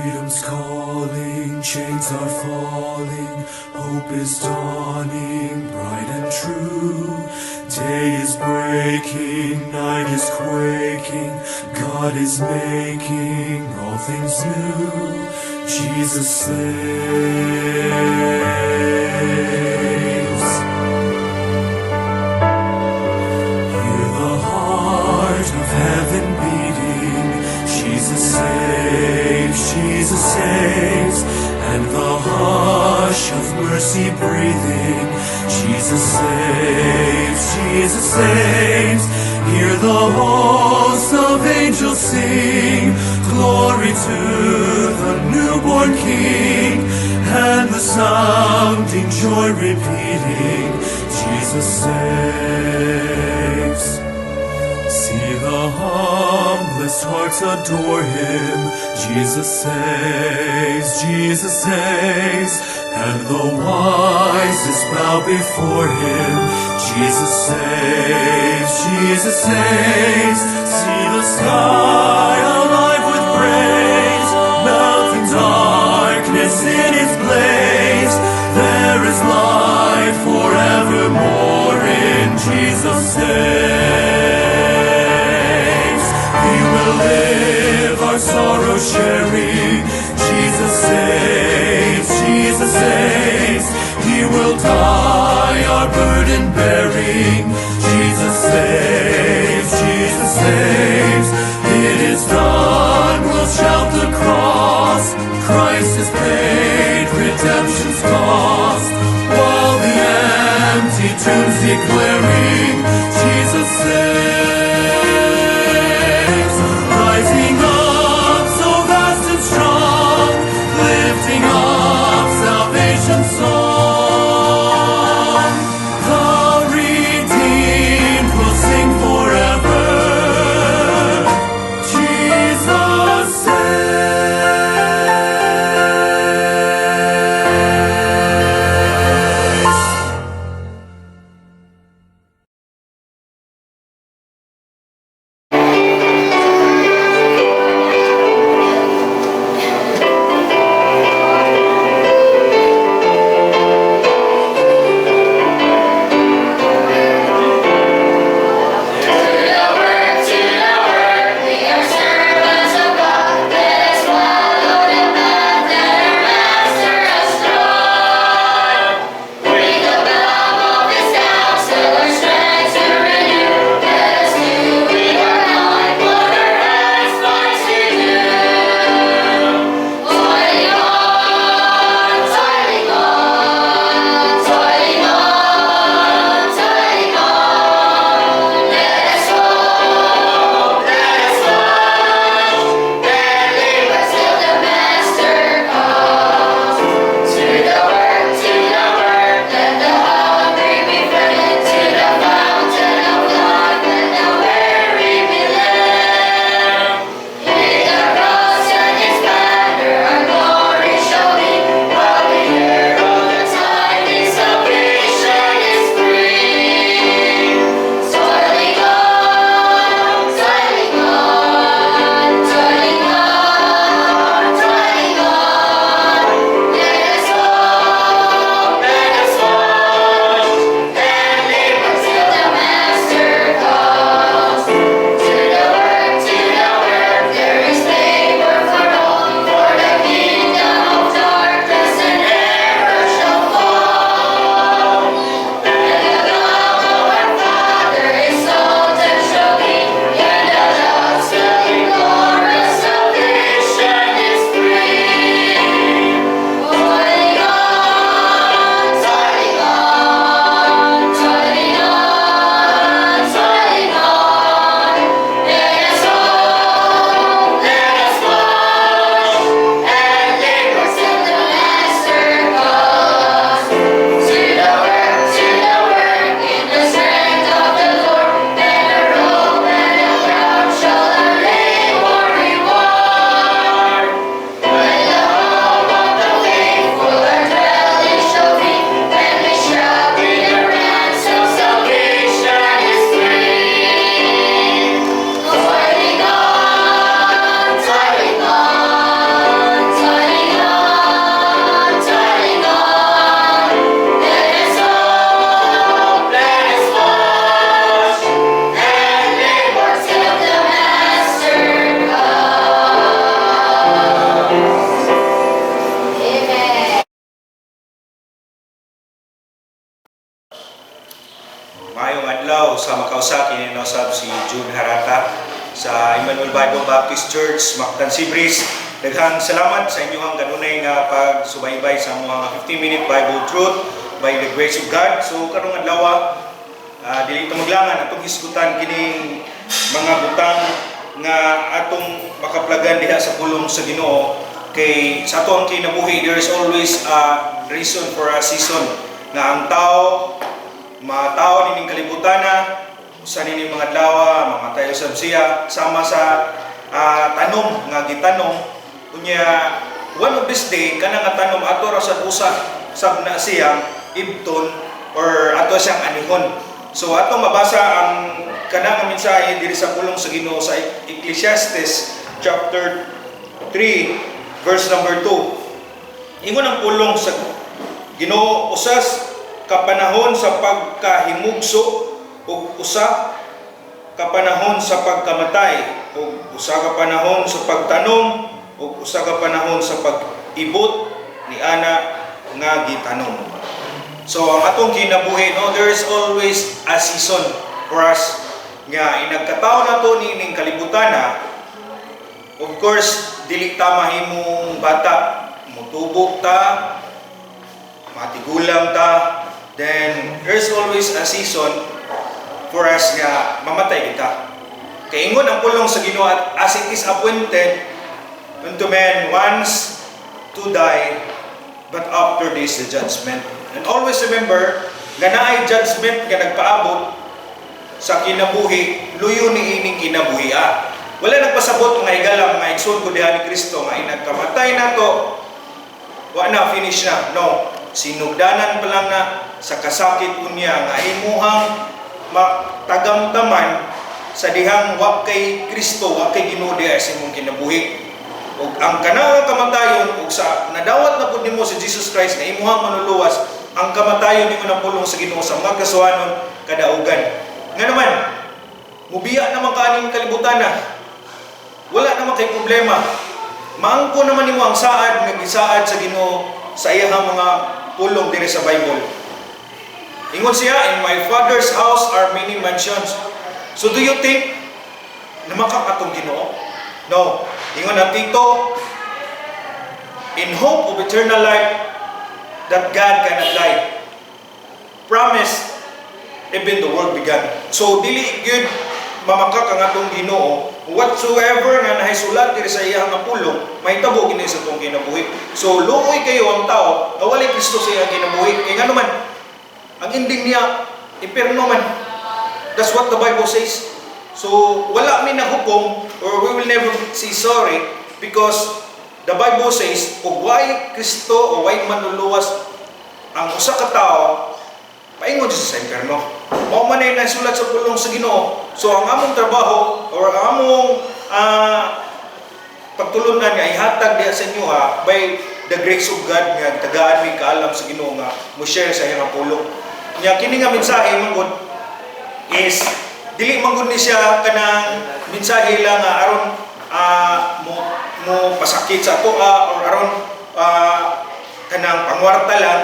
Freedom's calling, chains are falling, hope is dawning, bright and true. Day is breaking, night is quaking, God is making all things new. Jesus saves. Hear the heart of heaven beating. Jesus saves, Jesus saves, and the hush of mercy breathing. Jesus saves, Jesus saves. Hear the hosts of angels sing, glory to the newborn King, and the sounding joy repeating, Jesus saves. See the humblest hearts adore him. Jesus saves, Jesus saves, and the wisest bow before him. Jesus saves, Jesus saves. See the sky alive with praise, melting darkness in its blaze. There is light forevermore in Jesus saves. He will live our sorrow sharing. Jesus saves, Jesus saves. He will die our burden bearing. Jesus saves, Jesus saves. "It is done," will shout the cross. Christ has paid redemption's cost. While the empty tomb's declaring, Jesus saves. Rising up so vast and strong, lifting up salvation's song. The redeemed will sing forever. Jesus saves. Maayong adlaw sa makausa, kini na usab si June Harata sa Emmanuel Bible Baptist Church, Mactan Sea Breeze. Daghang salamat sa inyong kanunay nga pagsubaybay sa mga 15-minute Bible Truth by the grace of God. So karong adlaw, dili ta maglangan, atong hisgutan kining mga butang nga atong makaplagan diha sa pulong sa Ginoo, kay sa ato ang kinabuhi, there is always a reason for a season nga ang tao matao nining kalibutan na usa nining mga adlaw mamatay usab siya, sama sa tanom nga gitanom. Unya, one of this day, kana nga tanom ato ra sad usa sab na siyang ibton or ato siyang anihon. So atong mabasa ang kana nga mensahe diri sa pulong sa Ginoo sa Ecclesiastes chapter 3 verse number 2. Ingon ang pulong sa Ginoo, "Usas ka panahon sa pagkahimugso ug usa ka panahon sa pagkamatay, ug usa ka panahon sa pagtanom ug usa ka panahon sa pag-ibot ni ana nga gitanom." So ang atong kinabuhi, no, there is always a season for us nga inagkatao na to ni ning kalibutan na. Of course, dili ta mahimong bata, mutubok ta, matigulang ta, then there's always a season for us nga mamatay kita. Kay ingon ang pulong sa Ginoo, at "As it is appointed unto men once to die, but after this the judgment." And always remember nga naay judgment nga nagpaabot sa kinabuhi, luyo ni ining kinabuhi ah. Wala nagpasabot, mga higala, mga igsoon ko diha ni Kristo, nga inagkamatay nato, wa na, finish na. No, sinugdanan pa lang na sa kasakit unya nga imuhang matagamtaman sa dihang wa kay Kristo, wa kay Ginoo diha sa imong kinabuhi. Ug ang kanang kamatayon ug sa nadawat na pud nimo si Jesus Christ na imuhang manluluwas, ang kamatayon nimo ng pulong sa Ginoo sa mga kasuhanon kadaugan. Nga naman, mubiya naman kaning kalibutan na. Wala naman kay problema. Maangko naman nimo ang saad nga gisaad sa Ginoo sa iyang mga pulong diri sa Bible. Ingon siya, "In my Father's house are many mansions." So do you think na makakatong Ginoo? No. Ingon ang Tito, "In hope of eternal life that God cannot lie. Promise even the world began." So dili gyud mamakak ang atong Ginoo. Whatsoever nga nahisulat diri sa iyang nga pulong, mahitabo gini sa atong kinabuhi. So luoy kayo ang tao nga walay Kristo sa iyang kinabuhi. Kay ngano man, ang ending niya impierno man. That's what the Bible says. So wala mi nahukom or we will never say sorry because the Bible says ug way Kristo o way manluluwas ang usa ka tawo, paingon siya sa impierno. Mao man ay nasulat sa pulong sa Ginoo. So ang among trabaho or ang among pagtulunan nga ihatag diha sa inyo ha, by the grace of God nga tagaan mi kaalam sa Ginoo nga mo share sa iyang pulong. Nya kini nga mensahe manggod is dili manggod ni siya kanang mensahe lang nga aron mo mo pasakit sa atoa or aron kanang pangwarta lang.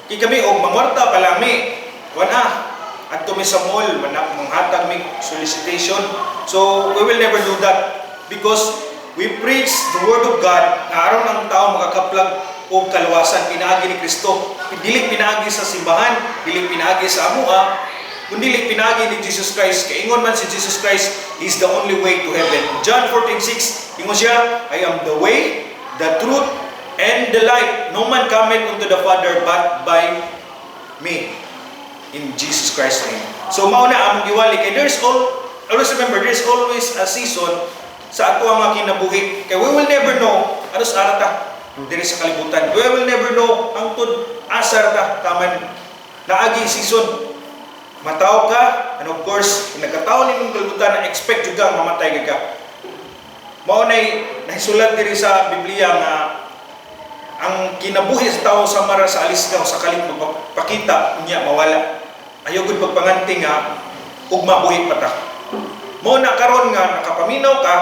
Kay kami og mangwarta pa lang mi, wala. Adto mi sa mall, manak manghatag mi solicitation. So we will never do that because we preach the word of God nga aron ang tao makakaplag og kaluwasan pinaagi ni Kristo. Dili pinaagi sa simbahan, dili pinaagi sa amoa, kundi pinaagi ni Jesus Christ. Kay ingon man si Jesus Christ is the only way to heaven. John 14:6, ingon siya, "I am the way, the truth, and the life. No man cometh unto the Father but by me." In Jesus Christ's name. So mao na among giwali kay there's all always remember, there's always a season sa ato ang mga kinabuhi. Kay we will never know anos ara ta diri sa kalibutan. We will never know hangtod asa ra ta taman naagi season. Mataw ka, and of course, kung nagkatao nimong kalibutan, na expect juga mamatay ka. Mao nay nahisulat diri sa Biblia nga ang kinabuhi sa tao sama ra sa alisgaw sa kalit magpakita unya mawala. Ayaw gud pagpanganti nga ug mabuhi pa ta. Mao na karon nga nakapaminaw ka,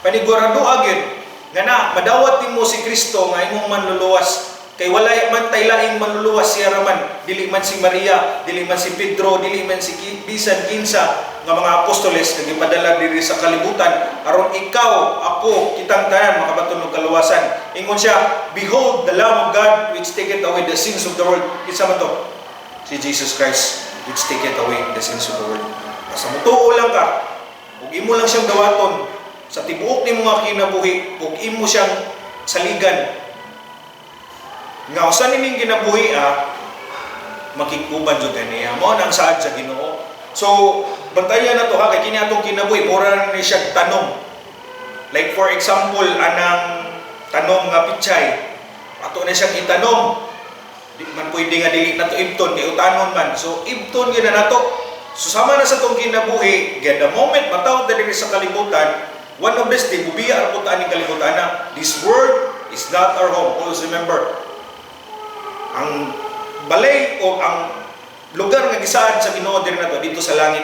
panigurado gyud nga na madawat nimo si Kristo nga imong manluluwas. Kay wala man tay laing manluluwas, siya raman. Dili man si Maria, dili man si Pedro, dili man si bisan kinsa nga mga apostoles nga gipadala diri sa kalibutan aron ikaw, ako, kitang tanan makabaton og kaluwasan. Ingon siya, "Behold the Lamb of God which taketh away the sins of the world." Kinsa man to? Si Jesus Christ which taketh away the sins of the world. Basta mutuo lang ka, ug imo lang siyang dawaton sa tibuok nimo nga kinabuhi, ug imo siyang saligan nga usa nining kinabuhi makig-uban jud kaniya. Mao nang saad sa Ginoo. So bantayan na to ha, kay kini atong kinabuhi mura na ni siya tanom. Like for example, anang tanom nga pichay, ato na siyang itanom. Di man pwede nga dili nato ibton kay utanon man. So ibton gyud na nato. So sama na sa atong kinabuhi, get the moment matawag na diri sa kalibutan, one of this day mubiya ra pud ta aning kalibutan na. This world is not our home. Always remember, ang balay o ang lugar nga gisaad sa Ginoo diri nato dito sa langit.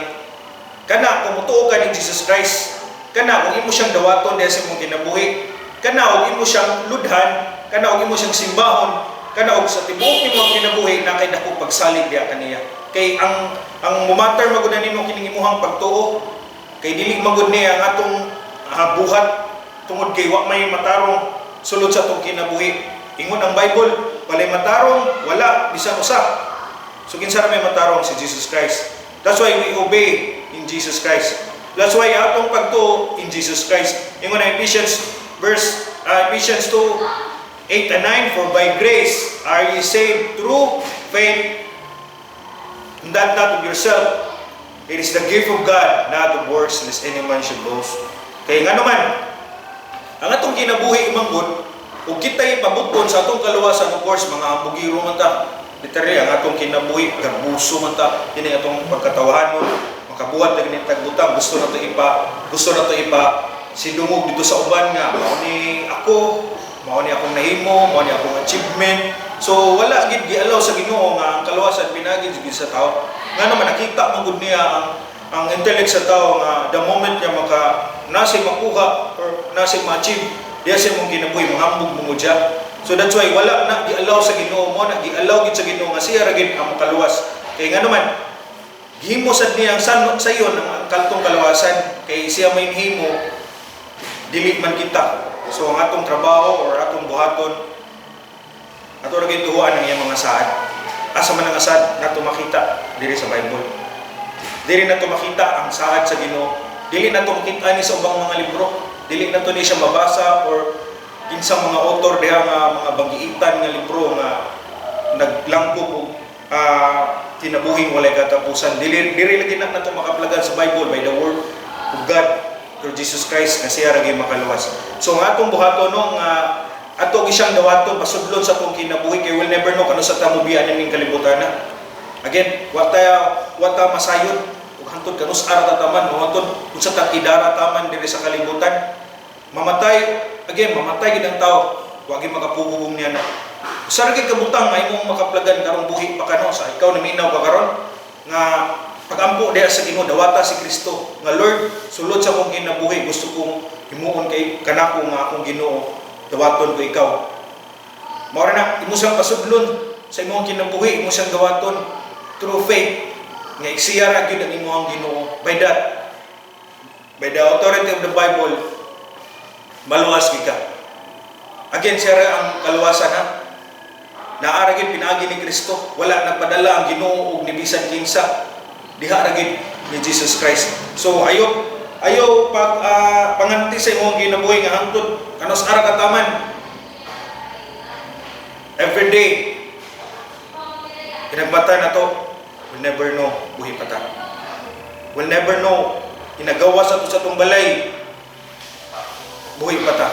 Kana kung mutuo ka ni Jesus Christ, kana kung imo siyang dawaton diha sa imong kinabuhi, kana og imo siyang ludhan, kana og imo siyang simbahon, kana og sa tibuok nimong kinabuhi na kay dako pagsalig diha kaniya. Kay ang mumatter magud na nimo kining imuhang pagtuo, kay dili magud ni ang atong buhat tungod kay wa may matarong sulod sa atong kinabuhi. Ingon ang Bible, walay matarong, wala bisan usa. So kinsa ra may matarong? Si Jesus Christ. That's why we obey in Jesus Christ. That's why atong pagtuo in Jesus Christ. Ingon ang Ephesians 2:8 and 9, "For by grace are ye saved through faith, and that not of yourself. It is the gift of God, not of works, lest any man should boast." Kay nga naman, ang atong kinabuhi manggod, ug kita'y pabuton sa atong kaluwasan, of course, mga ambugiro man ta. Literally, ang atong kinabuhi, garbuso man ta. Kini atong pagkatawahanon, makabuhat na gani tag butang, gusto na to ipa sidungog dito sa uban nga mao ni ako, mao ni akong nahimo, mao ni akong achievement. So wala gid gialaw sa Ginoo nga ang kaluwasan pinagi gid sa tao. Nga naman nakita man gud niya ang intellect sa tao nga the moment niya maka nasi makuha or nasi ma-achieve diya sa imong kinabuhi, manghambog mo siya. So that's why wala na gialaw sa Ginoo mo na gialaw gid sa Ginoo nga siya ra gid ang makaluwas. Kay nga naman gihimo sad niya ang sayon ang kaltong kalawasan kay siya may nihimo, dili man kita. So ang atong trabaho or atong buhaton, ato ra gyud tuhuan ang iyang mga saad. Asa man ang saad nato makita? Diri sa Bible. Diri nato makita ang saad sa Ginoo. Dili nato makita ni sa ubang mga libro. Dili nato ni siya mabasa or kinsang mga author diha nga mga banggiitan nga libro nga naglangkob og kinabuhing walay katapusan. Dili diri lagi na nato makaplagan sa Bible, by the word of God through Jesus Christ nga siya ra gyud makaluwas. So ang atong buhaton no nga ato gi siyang dawaton, pasudlon sa atong kinabuhi kay we'll never know kano sa ta mobiya ning kalibutan na. Again, wa ta masayod ug hantod kanus ara ta taman, o hantod unsa ta idara taman diri sa kalibutan. Mamatay, again, mamatay gid ang tao, wa gid makapugong niya na. Usa ra gid ka butang nga imong makaplagan karong buhi pa kano sa ikaw naminaw ka karon nga pagampo diha sa Ginoo, dawata si Kristo nga, "Lord, sulod sa akong kinabuhi, gusto kong himuon kay kanako nga akong Ginoo, dawaton ko ikaw." Mao ra na imo siyang pasudlon sa imong kinabuhi, imo siyang dawaton through faith nga siya ra gyud ang imong Ginoo. By that, by the authority of the Bible, maluwas gid ka. Again, siya ra ang kaluwasan ha. Naa ra gyud pinaagi ni Kristo. Wala nagpadala ang Ginoo og ni bisan kinsa. Diha ra gyud ni Jesus Christ. So ayo ayo pag panganti sa imong kinabuhi nga hangtod kanus ara ka taman. Every day pinagmata na to, we'll never know buhi pa ta. We'll never know inagawas ato sa atong balay, buhi pa ta.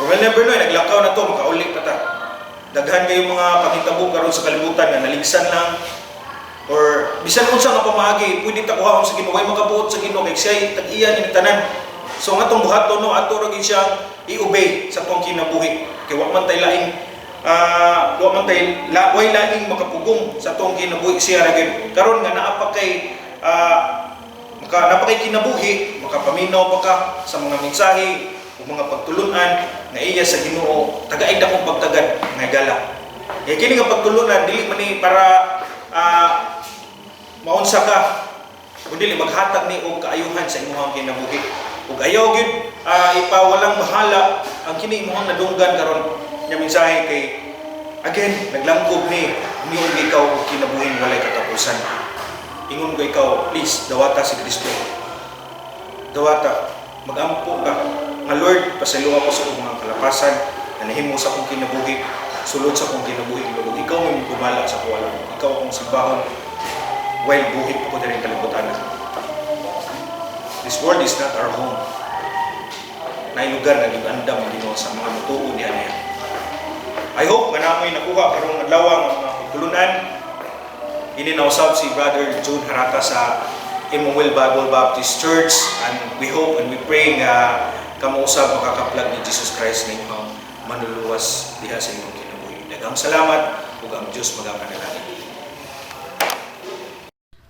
Or we'll never know naglakaw na to, makauli pa ta. Daghan kayo mga panghitabo karon sa kalibutan nga naligsan lang or bisan unsa nga pamaagi pwede ta kuhaon sa Ginoo, way makabuot sa Ginoo kay siya tag-iya ni tanan. So ang atong buhaton no, ato ra gyud siyang i-obey sa atong kinabuhi kay wa man tay laing wa man tay la, way laing makapugong sa atong kinabuhi, siya ra gyud. Karon nga naa pa kay maka naa pa kay kinabuhi, makapaminaw pa ka sa mga mensahe o mga pagtulunan nga iya sa Ginoo, tagaig dakong pagtagad nga gala. Kay kini nga pagtulunan dili man ni para maunsa ka, kundi maghatag ni og kaayuhan sa imong kinabuhi. Ug ayaw gyud ipawalang bahala ang kini imong nadunggan karon nga mensahe kay again naglangkob ni og ikaw og kinabuhing walay katapusan. Ingon ko ikaw, please dawata si Kristo. Dawata, magampo ka nga, "Lord, pasayloa ko sa akong mga kalapasan na nahimo sa akong kinabuhi, sulod sa akong kinabuhi, Lord. Ikaw may gumala sa kuwala. Ikaw akong simbahon while buhi pa ko diri kalibutan." This world is not our home. Naay lugar na gibandam ang Ginoo sa mga mutuo diha niya. I hope nga namoy nakuha karong adlaw nga mga pagtulunan. Ini nausab si Brother June Harata sa Emmanuel Bible Baptist Church, and we hope and we pray nga kamo usab makakaplag ni Jesus Christ nga inyong manluluwas diha sa inyong kinabuhi. Daghang salamat ug ang Dios magapanalangin.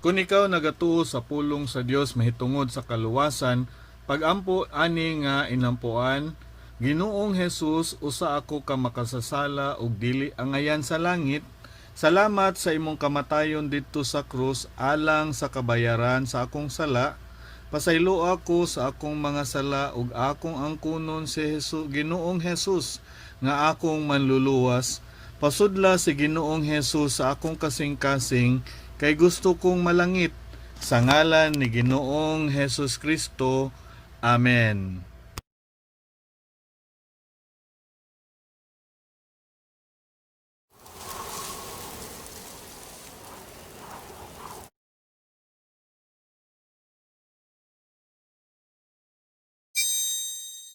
Kung ikaw nagatuo sa pulong sa Dios mahitungod sa kaluwasan, pagampo ani nga inampuan: "Ginoong Jesus, usa ako ka makasasala ug dili angayan sa langit. Salamat sa imong kamatayon didto sa krus alang sa kabayaran sa akong sala. Pasaylo ako sa akong mga sala ug akong angkunon si Jesus, Ginoong Jesus, nga akong manluluwas. Pasudla si Ginoong Jesus sa akong kasing-kasing kay gusto kong malangit. Sa ngalan ni Ginoong Jesus Kristo. Amen."